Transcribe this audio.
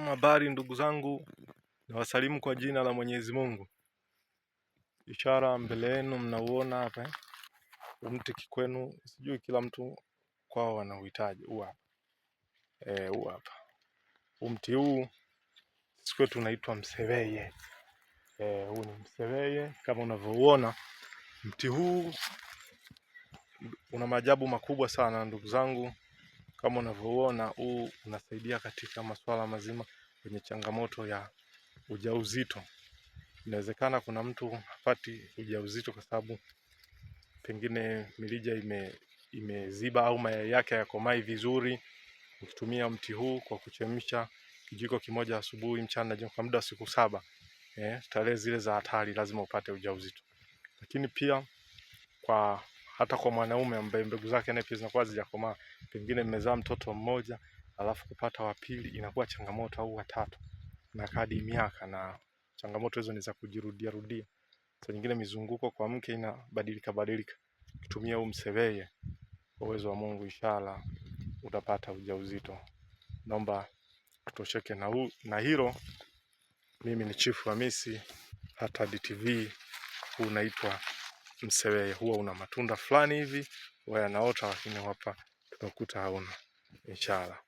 Habari ndugu zangu, nawasalimu kwa jina la Mwenyezi Mungu. Ishara mbele yenu mnauona hapa eh? Mti kikwenu, sijui kila mtu kwao wanauhitaji. Huu hapa eh, huu hapa mti huu sisi kwetu unaitwa mseweye. Eh, huu ni mseweye kama unavyouona. Mti huu una maajabu makubwa sana ndugu zangu. Kama unavyoona huu unasaidia katika masuala mazima kwenye changamoto ya ujauzito. Inawezekana kuna mtu hapati ujauzito kwa sababu pengine mirija imeziba au mayai yake hayakomai vizuri. Ukitumia mti huu kwa kuchemsha kijiko kimoja asubuhi, mchana na jioni kwa muda wa siku 7, tarehe zile za hatari lazima upate ujauzito. Lakini pia hata kwa mwanaume ambaye mbegu zake naye pia zinakuwa hazijakomaa, pengine mmezaa mtoto mmoja alafu kupata wa pili inakuwa changamoto au watatu, na kadi miaka, na changamoto hizo ni za kujirudia rudia. Saa nyingine mizunguko kwa mke inabadilika badilika. Ukitumia huu mseweye, kwa uwezo wa Mungu inshallah utapata ujauzito. Naomba tutosheke na hilo. Mimi ni Chifu Hamisi Hatad TV. Huu unaitwa mseweye, huwa una matunda fulani hivi huwa yanaota, lakini hapa tumekuta hauna. Inshallah.